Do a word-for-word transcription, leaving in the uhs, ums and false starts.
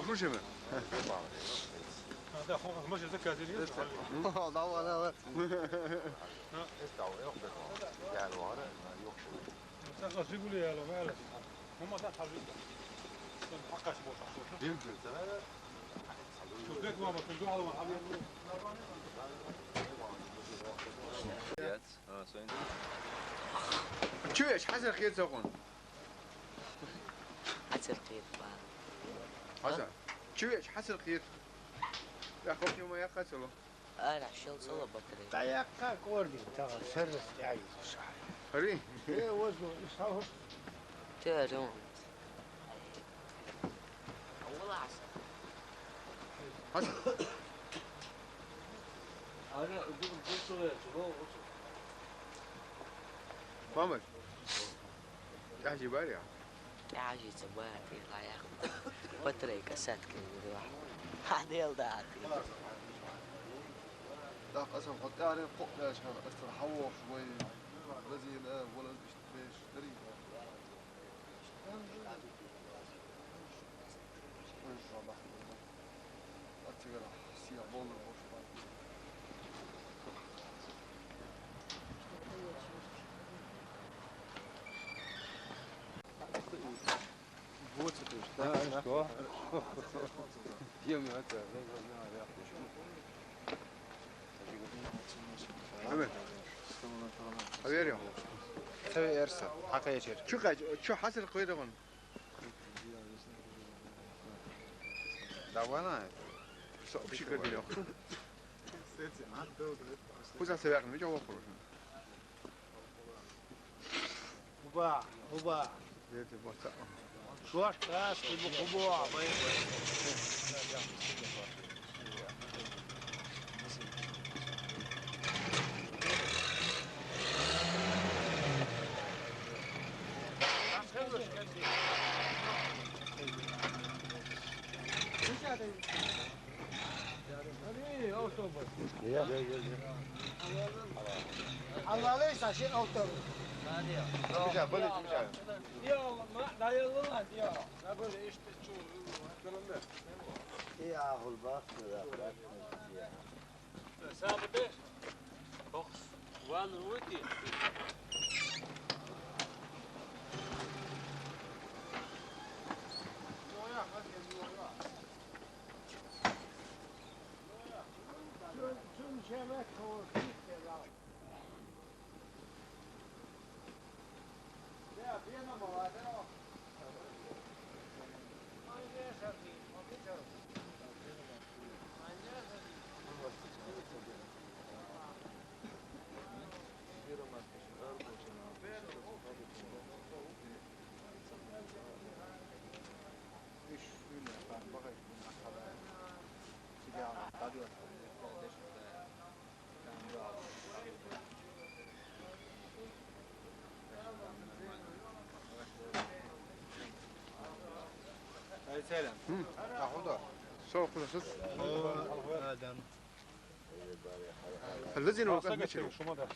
Слушай, мы. Да, хо-, мы же заказали. Давай, давай. Чу еш хьасар хетар хьона? Хьасар хетар. Хьасар. Чу еш хьасар хетар. Я хопти ма я хасало. Ара, шел цӀала батарей. ТӀаяккха кӀордий, тагӀа саррас тӀаьхьа йиса шахьа. Ари? Э, возу, исхьа хӀу. Тэ, ари. Хьасар. Ара, ду-, ду-, ду-, ду-, ду-, ду-, ду-, ду-, ду-, ду-, ду-, ду-, ду-, ду-, ду-, ду-, ТӀаьхьажи бари? ТӀаьхьажи ца бари, лайх. Батарейка сатка вирла. Хьадел даьхьа. Да, къасам, хьо тӀаьхьарен кхоъ даьча хана, астара хьавохуш вай, лазийна, вала иштта беш, дарий. Вот это что? А, что? Ё-моё, это, ну, ну, ну, я почему? Амин. Поверим. Цаве эрса, хьакъ ечер. Чу кач, чу хьасар кхойрагӀун? Давай на. Сообщи кадилё. Хуза севякни, мича вохур. Уба, уба. Дети боца. Шуаш кас, ты бу хубо, бай, бай. Аллалай саши автор. Миша, были, Миша. Йо, ма, да, йо, ла, йо. И ахул бахт, да, брат. Сабы деш. Бокс. Ван рути. Ай, салам. Худа. Со худа сут. Адам. Лазин вакъа мичро. Шума да.